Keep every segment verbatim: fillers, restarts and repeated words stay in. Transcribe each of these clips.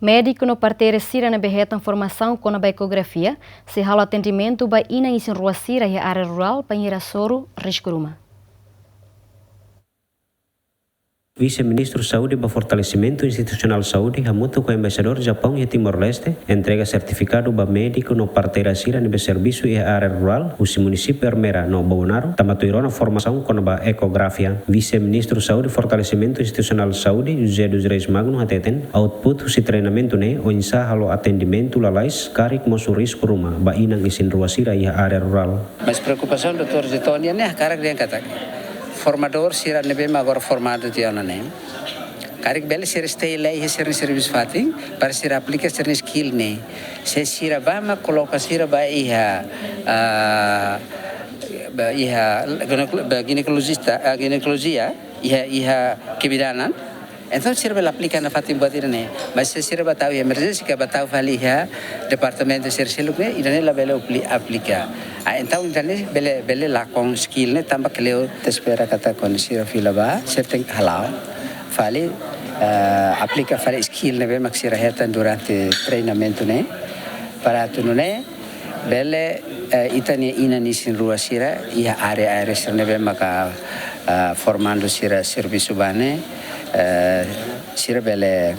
Médiku no parteira sira ne'ebé hetan formasaun kona-ba ekografia sei halo atendimentu ba inan isin-rua sira iha área rurál bainhira hasoru risku ruma. Vise-Ministru Saúde ba Fortalesimentu Institusionál Saúde hamutuk ho Embaixadór Japaun iha Timor-Leste entrega sertifikadu ba médiku no parteira sira ne'ebé servisu iha área rurál husi munisípiu Ermera no Bobonaro, tanba tuir ona formasaun kona-ba ekografia. Vise-Ministru Saúde Fortalesimentu Institusionál Saúde, José dos Reis Magno hateten, output husi treinamentu ne'e oinsá halo atendimentu lalais karik mosu risku ruma ba inan isin-rua sira iha área rurál. Mas preokupasaun doutór Zetonia ne'e hakarak dehan katak formadór sira ne'ebé mak agora formadu tiha ona ne'e, karik bele sira stay lai iha sira-nia servisu fatin para sira aplika sira-nia skill ne'e. Se sira bá mak koloka sira ba iha, ah, ba iha ginekolo-, ba ginekolojista, ah, ginekolojia, iha, iha kebidanan. Entaun sira bele aplika nafatin buat ida-ne'e. Mas se sira bá tau iha emerjénsia ka bá tau fali iha departamentu sira seluk ne'e, ida-ne'e labele apli-, aplika. Ah, entaun ida-ne'e bele, bele lakon skill ne'e tanba kleur ita espera katak kuandu sira fila bá, sira tenke hala'o fali, eh, aplika fali skill ne'ebé mak sira hetan durante treinamentu ne'e. Para atu nune'e bele, eh, ita-nia inan isin-rua sira iha área-área sira ne'ebé maka, eh, formandu sira servisu ba ne'e, eh, sira bele,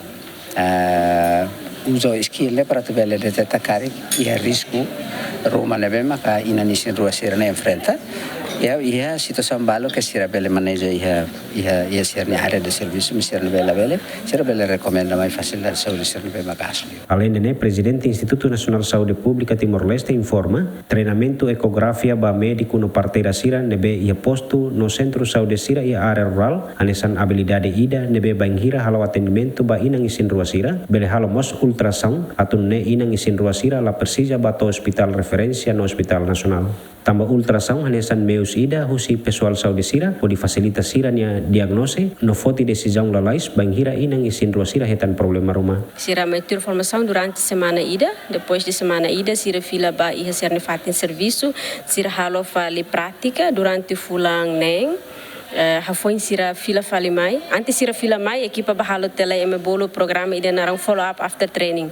eh, uza skill ne'e para atu bele deteta karik iha risku ruma ne'ebé maka inan isin-rua sira ne'e enfrenta. Iha, iha situasaun balu ke sira bele maneja iha, iha, iha sira-nia área de servisu, mas sira ne'ebé labele, sira bele rekomenda mai fasilidade saúde sira ne'ebé maka hasoru. Aleinde ne'e, Prezidente Institutu Nasionál Saúde Públika Timor-Leste informa, treinamentu ekografia ba médiku no parteira sira ne'ebé iha postu no sentru saúde sira iha área rurál hanesan abilidade ida ne'ebé bainhira halo atendimentu ba inan isin-rua sira, bele halo mós ultrasaun, atu nune'e inan isin-rua sira la presiza bá to'o ospitál referénsia no ospitál nasionál. Tanba ultrasaun hanesan meius ida husi pesoál saúde sira hodi fasilita sira-nia diagnose no foti desizaun lalais bainhira inan isin-rua sira hetan problema ruma. Sira mai tuir formasaun durante semana ida, depois de semana ida sira fila bá iha sira-nia fatin servisu, sira halo fali prátika durante fulan neen, eh, hafoin sira fila fali mai. Antes sira fila mai, ekipa bá halo tiha lai ema bolu programa ida naran follow up after training,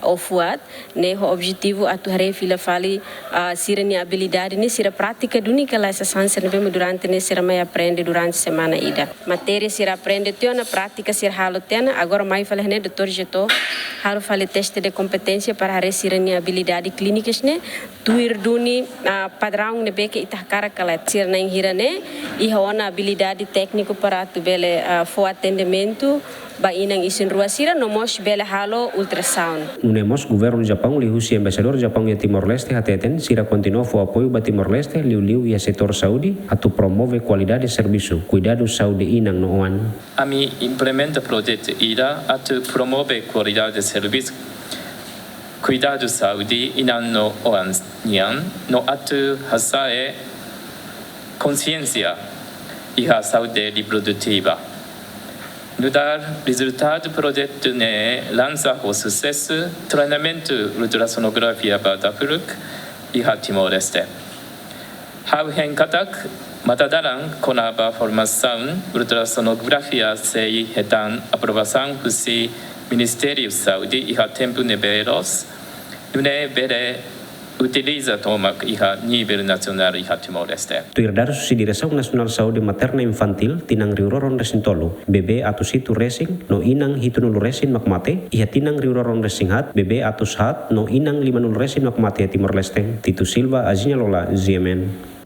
ou fuat, ne'e ho objetivu atu haree fila fali, ah, sira-nia abilidade ne'e sira prátika duni ka lae sasán sira ne'ebé mak durante ne'e sira mai aprende durante semana ida. Matéria sira aprende tiha ona, prátika sira halo tiha ona, agora mai fali iha ne'e doutór Zeto halo fali teste de kompeténsia para haree sira-nia abilidade klínikas ne'e tuir duni, ah, padraun ne'ebé ke ita hakarak ka lae. Sira na'in hira ne'e iha ona abilidade tékniku para atu bele, ah, fó atendimentu ba inan isin-rua sira no mós bele halo ultrasound. Nune'e mós Governu Japaun liuhusi Embaixadór Japaun iha Timor-Leste hateten, sira kontinua fó apoiu ba Timor-Leste liuliu iha setór saúde atu promove kualidade servisu kuidadu saúde inan no oan. Ami implementa projetu ida atu promove kualidade servisu kuidadu saúde inan no oan nian no atu hasa'e konxiénsia iha saúde reprodutiva. Nu'udar rezultadu projetu ne'e lansa ho susesu treinamentu ultrassonografia ba dahuluk iha Timor-Leste. Ha'u hein katak matadalan kona-ba formasaun ultrassonografia sei hetan aprovasaun husi Ministériu Saúde iha tempu ne'ebé loos, nune'e bele utiliza tomak iha nivel nasionál iha Timor-Leste. Tuir dadus husi Diresaun Nasionál Saúde Materna Infantil, tinan rihun rua ruanulu-resin-tolu, bebé atus hitu resin no inan hitunulu resin mak mate iha tinan rihun rua ruanulu-resin-haat, bebé atus haat no inan limanulu resin mak mate iha Timor-Leste. Tito Silva, Aziña Lola, G M N.